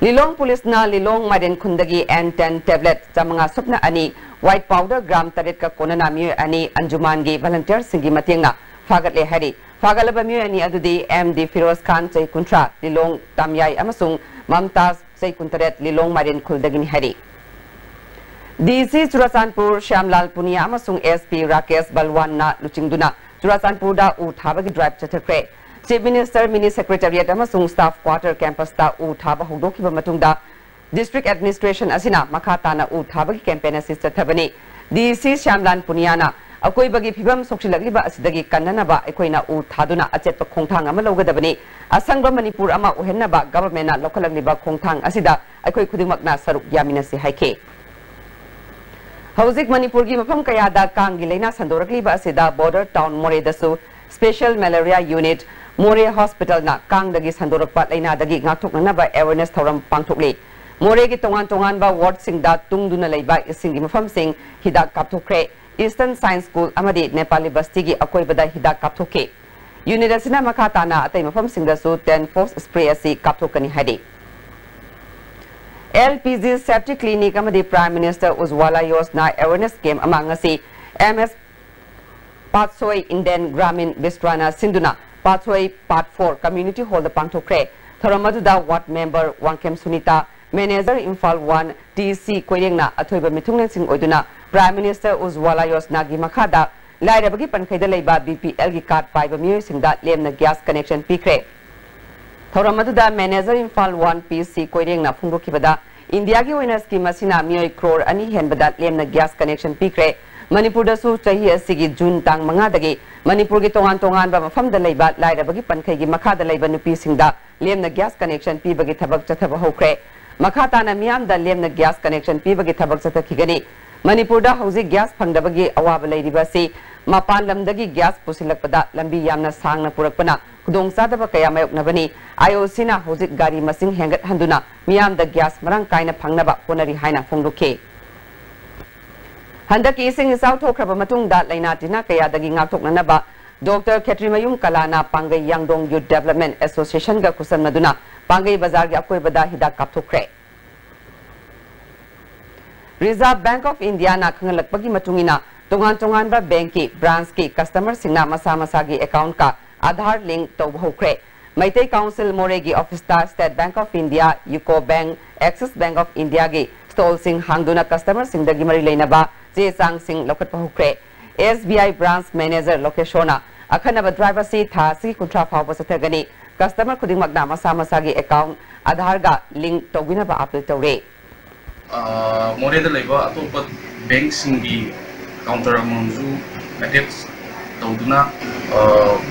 ꯂꯤꯂꯣꯡ ꯄꯨꯂꯤꯁꯅ ꯂꯤꯂꯣꯡ ꯃꯥꯏꯔꯦꯟ ꯈꯨꯟꯗꯒꯤ N ten tablet ꯆꯥꯃꯉꯥ ꯁꯨꯞꯅ ꯑꯅꯤ, white powder gram ꯇꯔꯦꯠꯀ ꯀꯣꯟꯅꯅ ꯃꯤꯑꯣꯏ ꯑꯅꯤ ꯑꯟꯖꯨꯃꯥꯟꯒꯤ volunteerꯁꯤꯡꯒꯤ ꯃꯇꯦꯡꯅ ꯐꯥꯒꯠꯂꯦ ꯍꯥꯏꯔꯤ꯫ ꯐꯥꯒꯠꯂꯕ ꯃꯤꯑꯣꯏ ꯑꯅꯤ ꯑꯗꯨꯗꯤ ꯑꯦꯝ ꯗꯤ ꯐꯤꯔꯣꯖ ꯈꯥꯟ, ꯆꯍꯤ ꯀꯨꯟꯊ꯭ꯔꯥ, ꯂꯤꯂꯣꯡ ꯇꯥꯝꯌꯥꯏ, ꯑꯃꯁꯨꯡ ꯃꯝꯇꯥꯖ, ꯆꯍꯤ ꯀꯨꯟꯇꯔꯦꯠ, ꯂꯤꯂꯣꯡ ꯃꯥꯏꯔꯦꯟꯈꯨꯜꯗꯒꯤꯅꯤ ꯍꯥꯏꯔꯤ꯫ ꯗꯤ ꯁꯤ ꯆꯨꯔꯥꯆꯥꯟꯄꯨꯔ ꯁ꯭ꯌꯥꯝꯂꯥꯜ ꯄꯨꯅꯤꯌꯥ ꯑꯃꯁꯨꯡ ꯑꯦꯁ ꯄꯤ ꯔꯥꯀꯦꯁ ꯕꯜꯋꯥꯟꯅ ꯂꯨꯆꯤꯡꯗꯨꯅ ꯆꯨꯔꯥꯆꯥꯟꯄꯨꯔꯗ ꯎ ꯊꯥꯕꯒꯤ ꯗ꯭ꯔꯥꯏꯚ ꯆꯠꯊꯈ꯭ꯔꯦ꯫ ꯆꯤꯐ ꯃꯤꯅꯤꯁꯇꯔ, ꯃꯤꯅꯤ ꯁꯦꯀ꯭ꯔꯦꯇꯦꯔꯤꯌꯦꯠ ꯑꯃꯁꯨꯡ ꯁ꯭ꯇꯥꯐ ꯀ꯭ꯋꯥꯔꯇꯔ ꯀꯦꯝꯄꯁꯇ ꯎ ꯊꯥꯕ ꯍꯧꯗꯣꯛꯈꯤꯕ ꯃꯇꯨꯡꯗ ꯗꯤꯁꯇ꯭ꯔꯤꯛ ꯑꯦꯗꯃꯤꯅꯤꯁꯇ꯭ꯔꯦꯁꯟ ꯑꯁꯤꯅ ꯃꯈꯥ ꯇꯥꯅ ꯎ ꯊꯥꯕꯒꯤ ꯀꯦꯝꯄꯦꯟ ꯑꯁꯤ ꯆꯠꯊꯕꯅꯤ꯫ ꯗꯤ ꯁꯤ ꯁ꯭ꯌꯥꯝꯂꯥꯜ ꯄꯨꯅꯤꯌꯥꯅ ꯑꯀꯣꯏꯕꯒꯤ ꯐꯤꯕꯝ ꯁꯣꯛꯆꯤꯜꯂꯛꯂꯤꯕ ꯑꯁꯤꯗꯒꯤ ꯀꯟꯅꯅꯕ ꯑꯩꯈꯣꯏꯅ ꯎ ꯊꯥꯗꯨꯅ ꯑꯆꯦꯠꯄ ꯈꯣꯡꯊꯥꯡ ꯑꯃ ꯂꯧꯒꯗꯕꯅꯤ꯫ ꯑꯁꯪꯕ ꯃꯅꯤꯄꯨꯔ ꯑꯃ ꯑꯣꯏꯍꯟꯅꯕ ꯒꯚꯔꯟꯃꯦꯟꯠꯅ ꯂꯧꯈꯠꯂꯛꯂꯤꯕ ꯈꯣꯡꯊꯥꯡ ꯑꯁꯤꯗ ꯑꯩꯈꯣꯏ ꯈꯨꯗꯤꯡꯃꯛꯅ ꯁꯔꯨꯛ ꯌꯥꯃꯤꯟꯅꯁꯤ ꯍꯥꯏꯈꯤ꯫ ꯍꯧꯖꯤꯛ ꯃꯅꯤꯄꯨꯔꯒꯤ ꯃꯐꯝ ꯀꯌꯥꯗ ꯀꯥꯡꯒꯤ ꯂꯥꯏꯅꯥ ꯁꯟꯗꯣꯔꯛꯂꯤꯕ ꯑꯁꯤꯗ ꯕꯣꯔꯗꯔ ꯇꯥꯎꯟ ꯃꯣꯔꯦꯗꯁꯨ ꯁ꯭ꯄꯦꯁꯦꯜ ꯃꯦꯂꯦꯔꯤꯌꯥ ꯌꯨꯅꯤꯠ, ꯃꯣꯔꯦ ꯍꯣꯁꯄꯤꯇꯥꯜꯅ ꯀꯥꯡꯗꯒꯤ ꯁꯟꯗꯣꯔꯛꯄ ꯂꯥꯏꯅꯥꯗꯒꯤ ꯉꯥꯛꯊꯣꯛꯅꯅꯕ ꯑꯦꯋꯦꯔꯅꯦꯁ ꯊꯧꯔꯝ ꯄꯥꯡꯊꯣꯛꯂꯤ꯫ ꯃꯣꯔꯦꯒꯤ ꯇꯣꯉꯥꯟ ꯇꯣꯉꯥꯟꯕ ꯋꯥꯔꯗꯁꯤꯡꯗ ꯇꯨꯡꯗꯨꯅ ꯂꯩꯕ ꯏꯁꯤꯡꯒꯤ ꯃꯐꯝꯁꯤꯡ ꯍꯤꯗꯥꯛ ꯀꯥꯞꯊꯣꯛꯈ꯭ꯔꯦ꯫ ꯏꯁꯇꯔꯟ ꯁꯥꯏꯟꯁ ꯁ꯭ꯀꯨꯜ ꯑꯃꯗꯤ ꯅꯦꯄꯥꯂꯤ ꯕꯁꯇꯤꯒꯤ ꯑꯀꯣꯏꯕꯗ ꯍꯤꯗꯥꯛ ꯀꯥꯞꯊꯣꯛꯈꯤ꯫ ꯌꯨꯅꯤꯠ ꯑꯁꯤꯅ ꯃꯈꯥ ꯇꯥꯅ ꯑꯇꯩ ꯃꯐꯝꯁꯤꯡꯗꯁꯨ ꯇꯦꯟ ꯐꯣꯁ ꯁ꯭ꯄ꯭ꯔꯦ ꯑꯁꯤ ꯀꯥꯞꯊꯣꯛꯀꯅꯤ ꯍꯥꯏꯔꯤ꯫ L P G septic clinic ꯑꯃꯗꯤ prime minister Ujjwala Yojana awareness camp ꯑꯃ ꯉꯁꯤ M S Patsoi Indian Gramin ꯕꯤꯁ꯭ꯇ꯭ꯔꯥꯅ ꯁꯤꯟꯗꯨꯅ ꯄꯥꯠꯁꯣꯏ ꯄꯥꯔꯠ ꯐꯣꯔ ꯀꯝꯃ꯭ꯌꯨꯅꯤꯇꯤ ꯍꯣꯜꯗ ꯄꯥꯡꯊꯣꯛꯈ꯭ꯔꯦ꯫ ꯊꯧꯔꯝ ꯑꯗꯨꯗ ward member Wangkhem Sunita, manager Imphal one T C ꯀꯣꯏꯔꯦꯡꯅ ꯑꯊꯣꯏꯕ ꯃꯤꯊꯨꯡꯂꯦꯟꯁꯤꯡ ꯑꯣꯏꯗꯨꯅ ꯄ꯭ꯔꯥꯏꯝ ꯃꯤꯅꯤꯁꯇꯔ ꯎꯖ꯭ꯋꯥꯂꯥ ꯌꯣꯖꯅꯥꯒꯤ ꯃꯈꯥꯗ ꯂꯥꯏꯔꯕꯒꯤ ꯄꯟꯈꯩꯗ ꯂꯩꯕ ꯕꯤ ꯄꯤ ꯑꯦꯜꯒꯤ ꯀꯥꯔꯗ ꯄꯥꯏꯕ ꯃꯤꯑꯣꯏꯁꯤꯡꯗ ꯂꯦꯝꯅ ꯒ꯭ꯌꯥꯁ ꯀꯅꯦꯛꯁꯟ ꯄꯤꯈ꯭ꯔꯦ꯫ ꯊꯧꯔꯝ ꯑꯗꯨꯗ ꯃꯦꯅꯦꯖꯔ ꯏꯝꯐꯥꯜ ꯋꯥꯟ ꯄꯤ ꯁꯤ ꯀꯣꯏꯔꯦꯡꯅ ꯐꯣꯡꯗꯣꯛꯈꯤꯕꯗ, ꯏꯟꯗꯤꯌꯥꯒꯤ ꯑꯣꯏꯅ ꯁ꯭ꯀꯤꯝ ꯑꯁꯤꯅ ꯃꯤꯑꯣꯏ ꯀ꯭ꯔꯣꯔ ꯑꯅꯤ ꯍꯦꯟꯕꯗ ꯂꯦꯝꯅ ꯒ꯭ꯌꯥꯁ ꯀꯅꯦꯛꯁꯟ ꯄꯤꯈ꯭ꯔꯦ꯫ ꯃꯅꯤꯄꯨꯔꯗꯁꯨ ꯆꯍꯤ ꯑꯁꯤꯒꯤ ꯖꯨꯟ ꯇꯥꯡ ꯃꯉꯥꯗꯒꯤ ꯃꯅꯤꯄꯨꯔꯒꯤ ꯇꯣꯉꯥꯟ ꯇꯣꯉꯥꯟꯕ ꯃꯐꯝꯗ ꯂꯩꯕ ꯂꯥꯏꯔꯕꯒꯤ ꯄꯟꯈꯩꯒꯤ ꯃꯈꯥꯗ ꯂꯩꯕ ꯅꯨꯄꯤꯁꯤꯡꯗ ꯂꯦꯝꯅ ꯒ꯭ꯌꯥꯁ ꯀꯅꯦꯛꯁꯟ ꯄꯤꯕꯒꯤ ꯊꯕꯛ ꯆꯠꯊꯕ ꯍꯧꯈ꯭ꯔꯦ꯫ ꯃꯈꯥ ꯇꯥꯅ ꯃꯤꯌꯥꯝꯗ ꯂꯦꯝꯅ ꯒ꯭ꯌꯥꯁ ꯀꯅꯦꯛꯁꯟ ꯄꯤꯕꯒꯤ ꯊꯕꯛ ꯆꯠꯊꯈꯤꯒꯅꯤ꯫ ꯃꯅꯤꯄꯨꯔꯗ ꯍꯧꯖꯤꯛ ꯒ꯭ꯌꯥꯁ ꯐꯪꯗꯕꯒꯤ ꯑꯋꯥꯕ ꯂꯩꯔꯤꯕ ꯑꯁꯤ ꯃꯄꯥꯟ ꯂꯝꯗꯒꯤ ꯒ꯭ꯌꯥꯁ ꯄꯨꯁꯤꯜꯂꯛꯄꯗ ꯂꯝꯕꯤ ꯌꯥꯝꯅ ꯁꯥꯡꯅ ꯄꯨꯔꯛꯄꯅ ꯈꯨꯗꯣꯡꯆꯥꯗꯕ ꯀꯌꯥ ꯃꯥꯌꯣꯛꯅꯕꯅꯤ꯫ ꯑꯥꯏ ꯑꯣ ꯁꯤꯅ ꯍꯧꯖꯤꯛ ꯒꯥꯔꯤ ꯃꯁꯤꯡ ꯍꯦꯟꯒꯠꯍꯟꯗꯨꯅ ꯃꯤꯌꯥꯝꯗ ꯒ꯭ꯌꯥꯁ ꯃꯔꯥꯡ ꯀꯥꯏꯅ ꯐꯪꯅꯕ ꯍꯣꯠꯅꯔꯤ ꯍꯥꯏꯅ ꯐꯣꯡꯗꯣꯛꯈꯤ꯫ ꯍꯟꯗꯛꯀꯤ ꯏꯁꯤꯡ ꯏꯆꯥꯎ ꯊꯣꯛꯈ꯭ꯔꯕ ꯃꯇꯨꯡꯗ ꯂꯥꯏꯅꯥ ꯇꯤꯟꯅꯥ ꯀꯌꯥꯗꯒꯤ ꯉꯥꯛꯊꯣꯛꯅꯅꯕ ꯗꯣꯛꯇꯔ ꯈꯦꯇ꯭ꯔꯤꯃꯌꯨꯝ ꯀꯂꯥꯅ ꯄꯥꯡꯒꯩ ꯌꯥꯡꯗꯣꯡ ꯌꯨꯠ ꯗꯦꯕꯂꯞꯃꯦꯟ ꯑꯦꯁꯣꯁꯤꯌꯦꯁꯟꯒ ꯈꯨꯠꯁꯝꯅꯗꯨꯅ ꯄꯥꯡꯒꯩ ꯕꯖꯥꯔꯒꯤ ꯑꯀꯣꯏꯕꯗ ꯍꯤꯗꯥꯛ ꯀꯥꯞꯊꯣꯛꯈ꯭ꯔꯦ꯫ ꯔꯤꯖꯥꯔꯚ ꯕꯦꯡꯛ ꯑꯣꯐ ꯏꯟꯗꯤꯌꯥꯅ ꯈꯪꯍꯜꯂꯛꯄꯒꯤ ꯃꯇꯨꯡ ꯏꯟꯅ, ꯇꯣꯉꯥꯟ ꯇꯣꯉꯥꯟꯕ ꯕꯦꯡꯛꯀꯤ ꯕ꯭ꯔꯥꯟꯁꯀꯤ ꯀꯁꯇꯃꯔꯁꯤꯡꯅ ꯃꯁꯥ ꯃꯁꯥꯒꯤ ꯑꯦꯀꯥꯎꯟꯠꯀ ꯑꯥꯙꯥꯔ ꯂꯤꯡꯛ ꯇꯧꯕ ꯍꯧꯈ꯭ꯔꯦ꯫ ꯃꯩꯇꯩ ꯀꯥꯎꯟꯁꯤꯜ ꯃꯣꯔꯦꯒꯤ ꯑꯣꯐꯤꯁꯇ State Bank of India, UCO Bank, Axis Bank of ꯏꯟꯗꯤꯌꯥꯒꯤ ꯁ꯭ꯇꯣꯜꯁꯤꯡ ꯍꯥꯡꯗꯨꯅ ꯀꯁꯇꯃꯔꯁꯤꯡꯗꯒꯤ ꯃꯔꯤ ꯂꯩꯅꯕ ꯆꯦ ꯆꯥꯡꯁꯤꯡ ꯂꯧꯈꯠꯄ ꯍꯧꯈ꯭ꯔꯦ꯫ ꯑꯦꯁ ꯕꯤ ꯑꯥꯏ ꯕ꯭ꯔꯥꯟꯁ ꯃꯦꯅꯦꯖꯔ ꯂꯣꯀꯦꯁꯣꯔꯅ ꯑꯈꯟꯅꯕ ꯗ꯭ꯔꯥꯏꯚ ꯑꯁꯤ ꯊꯥ ꯑꯁꯤꯒꯤ ꯀꯨꯟꯊ꯭ꯔꯥ ꯐꯥꯎꯕ ꯆꯠꯊꯒꯅꯤ꯫ ꯀꯁꯇꯃꯔ ꯈꯨꯗꯤꯡꯃꯛꯅ ꯃꯁꯥ ꯃꯁꯥꯒꯤ ꯑꯦꯀꯥꯎꯟꯠ ꯑꯥꯙꯥꯔꯒ ꯂꯤꯡꯛ ꯇꯧꯕꯤꯅꯕ ꯑꯥꯄꯤꯜ ꯇꯧꯔꯦ꯫ ꯑ, ꯃꯣꯔꯦꯗ ꯂꯩꯕ ꯑꯇꯣꯞꯄ ꯕꯦꯡꯛꯁꯤꯡꯒꯤ ꯀꯥꯎꯟꯇꯔ ꯑꯃꯃꯝꯁꯨ ꯑꯦꯇꯦꯆ ꯇꯧꯗꯨꯅ, ꯑ,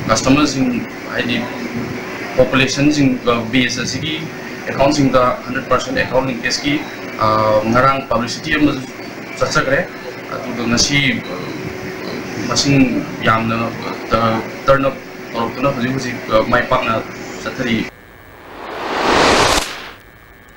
ꯀꯁꯇꯃꯔꯁꯤꯡ, ꯍꯥꯏꯗꯤ ꯄꯣꯄꯨꯂꯦꯁꯟꯁꯤꯡ, ꯑ, ꯕꯦꯁ ꯑꯁꯤꯒꯤ ꯑꯦꯀꯥꯎꯟꯁꯤꯡꯗ ꯍꯟꯗ꯭ꯔꯦꯠ ꯄꯥꯔꯁꯦꯟ ꯑꯦꯀꯥꯎꯟ ꯂꯤꯡꯀꯦꯖꯀꯤ, ꯑ, ꯉꯔꯥꯡ ꯄꯕ꯭ꯂꯤꯁꯤꯇꯤ ꯑꯃꯁꯨ ꯆꯠꯆꯈ꯭ꯔꯦ꯫ ꯑꯗꯨꯒ ꯉꯁꯤ, ꯑ, ꯃꯁꯤꯡ ꯌꯥꯝꯅ, ꯑ, ꯇꯔꯟ ꯑꯞ ꯇꯧꯔꯛꯇꯨꯅ ꯍꯧꯖꯤꯛ ꯍꯧꯖꯤꯛ, ꯑ, ꯃꯥꯏ ꯄꯥꯛꯅ ꯆꯠꯊꯔꯤ꯫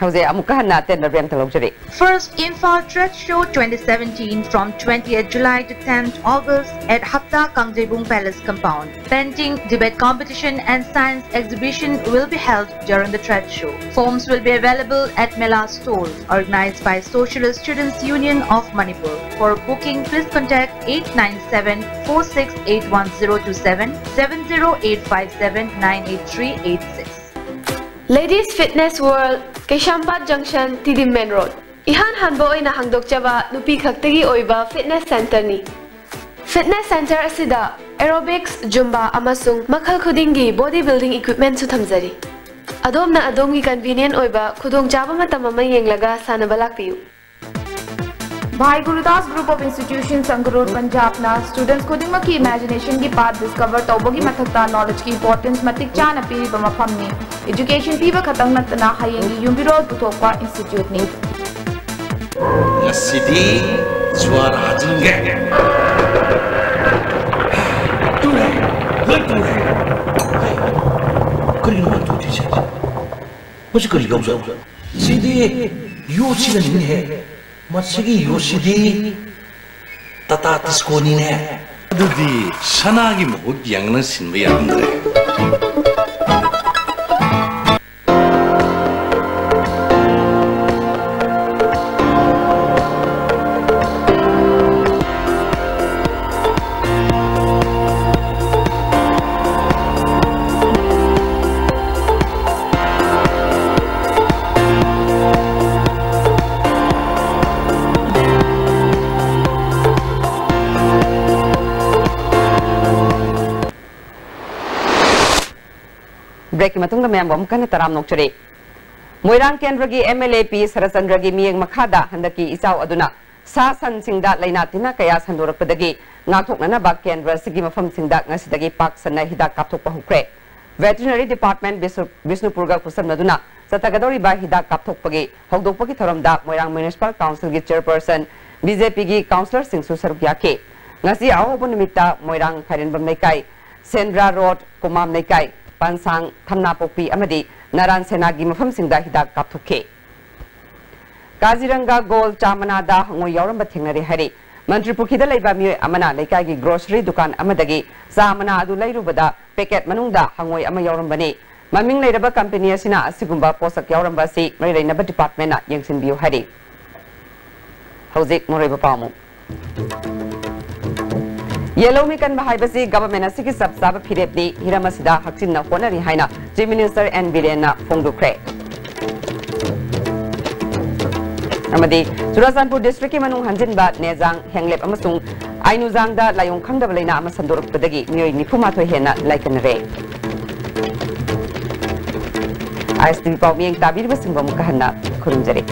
ꯍꯧꯖꯤꯛ ꯑꯃꯨꯛꯀ ꯍꯟꯅ ꯑꯇꯦꯟꯕ ꯕ꯭ꯔꯦꯛ ꯑꯃꯇ ꯂꯧꯖꯔꯤ꯫ First Imphal Trade Show twenty seventeen from twentieth July to tenth August at Hapta Kangjeibung Palace compound. Painting, debate competition and science exhibition will be held during the trade show. Forms will be available at Mela stall, organized by Socialist Students Union of Manipur. For booking, please contact eight nine seven four six eight one zero two seven, seven zero eight five seven nine eight three eight six. Ladies Fitness World, Keshwampat Junction, T D Main Road. ꯏꯍꯥꯟ ꯍꯥꯟꯕ ꯑꯣꯏꯅ ꯍꯥꯡꯗꯣꯛꯆꯕ ꯅꯨꯄꯤ ꯈꯛꯇꯒꯤ ꯑꯣꯏꯕ fitness centreꯅꯤ꯫ Fitness center ꯑꯁꯤꯗ aerobics, Zumba ꯑꯃꯁꯨꯡ ꯃꯈꯜ ꯈꯨꯗꯤꯡꯒꯤ body building equipmentꯁꯨ ꯊꯝꯖꯔꯤ꯫ ꯑꯗꯣꯝꯅ ꯑꯗꯣꯝꯒꯤ convenient ꯑꯣꯏꯕ ꯈꯨꯗꯣꯡꯆꯥꯕ ꯃꯇꯝ ꯑꯃ ꯌꯦꯡꯂꯒ ꯁꯥꯟꯅꯕ ꯂꯥꯛꯄꯤꯌꯨ꯫ Bhai Gurudas Group of Institutions, Sangrur, Punjabꯅ students ꯈꯨꯗꯤꯡꯃꯛꯀꯤ imaginationꯒꯤ path discover ꯇꯧꯕꯒꯤ ꯃꯊꯛꯇ knowledgeꯀꯤ importance ꯃꯇꯤꯛ ꯆꯥꯅ ꯄꯤꯔꯤꯕ ꯃꯐꯝꯅꯤ꯫ Education ꯄꯤꯕ ꯈꯛꯇꯪ ꯅꯠꯇꯅ ꯍꯌꯦꯡꯒꯤ ꯌꯨꯝꯕꯤꯔꯣꯜ ꯄꯨꯊꯣꯛꯄ instituteꯅꯤ꯫ ꯉꯁꯤꯗꯤ ꯖ꯭ꯋꯥꯔ ꯍꯥꯖꯤꯟꯒꯦ꯫ ꯇꯨꯔꯦ, ꯂꯣꯏ ꯇꯨꯔꯦ꯫ ꯀꯔꯤꯅꯣ ꯃꯥ ꯇꯨꯔꯤꯁꯦ? ꯃꯁꯤ ꯀꯔꯤ ꯌꯥꯎꯖꯥꯠꯅꯣ? ꯁꯤꯗꯤ ꯌꯣꯠꯁꯤꯅꯅꯤꯅꯦꯍꯦ꯫ ꯃꯁꯤꯒꯤ ꯌꯣꯠꯁꯤꯗꯤ ꯇꯥꯇꯥ ꯇꯤꯁꯀꯣꯅꯤꯅꯦ꯫ ꯑꯗꯨꯗꯤ ꯁꯅꯥꯒꯤ ꯃꯍꯨꯠ ꯌꯥꯡꯅ ꯁꯤꯟꯕ ꯌꯥꯔꯝꯗ꯭ꯔꯦ꯫ Breakꯀꯤ ꯃꯇꯨꯡꯗ ꯃꯌꯥꯝꯕꯨ ꯑꯃꯨꯛ ꯍꯟꯅ ꯇꯔꯥꯝꯅ ꯑꯣꯛꯆꯔꯤ꯫ ꯃꯣꯏꯔꯥꯡ ꯀꯦꯟꯗ꯭ꯔꯒꯤ MLA ꯄꯤ ꯁꯔꯠꯆꯟꯗ꯭ꯔꯒꯤ ꯃꯤꯠꯌꯦꯡ ꯃꯈꯥꯗ ꯍꯟꯗꯛꯀꯤ ꯏꯆꯥꯎ ꯑꯗꯨꯅ ꯁꯥ ꯁꯟꯁꯤꯡꯗ ꯂꯥꯏꯅꯥ ꯇꯤꯟꯅ ꯀꯌꯥ ꯁꯟꯗꯣꯔꯛꯄꯗꯒꯤ ꯉꯥꯛꯊꯣꯛꯅꯅꯕ ꯀꯦꯟꯗ꯭ꯔ ꯑꯁꯤꯒꯤ ꯃꯐꯝꯁꯤꯡꯗ ꯉꯁꯤꯗꯒꯤ ꯄꯥꯛ ꯁꯟꯅ ꯍꯤꯗꯥꯛ ꯀꯥꯞꯊꯣꯛꯄ ꯍꯧꯈ꯭ꯔꯦ꯫ Veterinary Department ꯕꯤꯁꯅꯨ-, ꯕꯤꯁꯅꯨꯄꯨꯔꯒ ꯈꯨꯠꯁꯝꯅꯗꯨꯅ ꯆꯠꯊꯒꯗꯧꯔꯤꯕ ꯍꯤꯗꯥꯛ ꯀꯥꯞꯊꯣꯛꯄꯒꯤ ꯍꯧꯗꯣꯛꯄꯒꯤ ꯊꯧꯔꯝꯗ ꯃꯣꯏꯔꯥꯡ Municipal Councilꯒꯤ Chairperson, BJPꯒꯤ councillorꯁꯤꯡꯁꯨ ꯁꯔꯨꯛ ꯌꯥꯈꯤ꯫ ꯉꯁꯤ ꯑꯍꯧꯕ ꯅꯨꯃꯤꯠꯇ ꯃꯣꯏꯔꯥꯡ ꯈꯥꯏꯔꯦꯟꯕꯝ ꯂꯩꯀꯥꯏ, ꯁꯦꯟꯗ꯭ꯔꯥ Road, ꯀꯨꯃꯥꯝ ꯂꯩꯀꯥꯏ, ꯄꯟꯁꯥꯡ, ꯊꯝꯅꯥꯄꯣꯛꯄꯤ ꯑꯃꯗꯤ ꯅꯥꯔꯥꯟ ꯁꯦꯅꯥꯒꯤ ꯃꯐꯝꯁꯤꯡꯗ ꯍꯤꯗꯥꯛ ꯀꯥꯞꯊꯣꯛꯈꯤ꯫ ꯀꯥꯖꯤꯔꯪꯒ ꯒꯣꯜ ꯆꯥ ꯃꯅꯥꯗ ꯍꯪꯉꯣꯏ ꯌꯥꯎꯔꯝꯕ ꯊꯦꯡꯅꯔꯦ ꯍꯥꯏꯔꯤ꯫ ꯃꯟꯇ꯭ꯔꯤ ꯄꯨꯈ꯭ꯔꯤꯗ ꯂꯩꯕ ꯃꯤꯑꯣꯏ ꯑꯃꯅ ꯂꯩꯀꯥꯏꯒꯤ grocery ꯗꯨꯀꯥꯟ ꯑꯃꯗꯒꯤ ꯆꯥ ꯃꯅꯥ ꯑꯗꯨ ꯂꯩꯔꯨꯕꯗ packet ꯃꯅꯨꯡꯗ ꯍꯪꯉꯣꯏ ꯑꯃ ꯌꯥꯎꯔꯝꯕꯅꯤ꯫ ꯃꯃꯤꯡ ꯂꯩꯔꯕ company ꯑꯁꯤꯅ ꯑꯁꯤꯒꯨꯝꯕ ꯄꯣꯠꯁꯛ ꯌꯥꯎꯔꯝꯕ ꯑꯁꯤ ꯃꯔꯤ ꯂꯩꯅꯕ departmentꯅ ꯌꯦꯡꯁꯤꯟꯕꯤꯌꯨ ꯍꯥꯏꯔꯤ꯫ ꯍꯧꯖꯤꯛ ꯃꯔꯨꯑꯣꯏꯕ ꯄꯥꯎ ꯑꯃꯨꯛ꯫ ꯌꯦꯜꯍꯧꯃꯤ ꯀꯟꯕ ꯍꯥꯏꯕꯁꯤ government ꯑꯁꯤꯒꯤ ꯆꯞ ꯆꯥꯕ ꯐꯤꯔꯦꯞꯅꯤ꯫ ꯍꯤꯔꯝ ꯑꯁꯤꯗ ꯍꯛꯆꯤꯟꯅ ꯍꯣꯠꯅꯔꯤ ꯍꯥꯏꯅ Chief Minister ꯑꯦꯟ ꯕꯤꯔꯦꯟꯅ ꯐꯣꯡꯗꯣꯛꯈ꯭ꯔꯦ꯫ ꯑꯃꯗꯤ ꯆꯨꯔꯥꯆꯥꯟꯄꯨꯔ districtꯀꯤ ꯃꯅꯨꯡ ꯍꯟꯖꯤꯟꯕ ꯅꯦꯖꯥꯡ, ꯍꯦꯡꯂꯦꯞ ꯑꯃꯁꯨꯡ ꯑꯥꯏꯅꯨꯖꯥꯡꯗ ꯂꯥꯏꯑꯣꯡ ꯈꯪꯗꯕ ꯂꯩꯅꯥ ꯑꯃ ꯁꯟꯗꯣꯔꯛꯄꯗꯒꯤ ꯃꯤꯑꯣꯏ ꯅꯤꯐꯨ ꯃꯥꯊꯣꯏ ꯍꯦꯟꯅ ꯂꯥꯏꯀꯠꯅꯔꯦ꯫ ISTV ꯄꯥꯎ ꯃꯤꯠꯌꯦꯡ ꯇꯥꯕꯤꯔꯤꯕꯁꯤꯡꯕꯨ ꯑꯃꯨꯛꯀ ꯍꯟꯅ ꯈꯨꯔꯨꯝꯖꯔꯤ꯫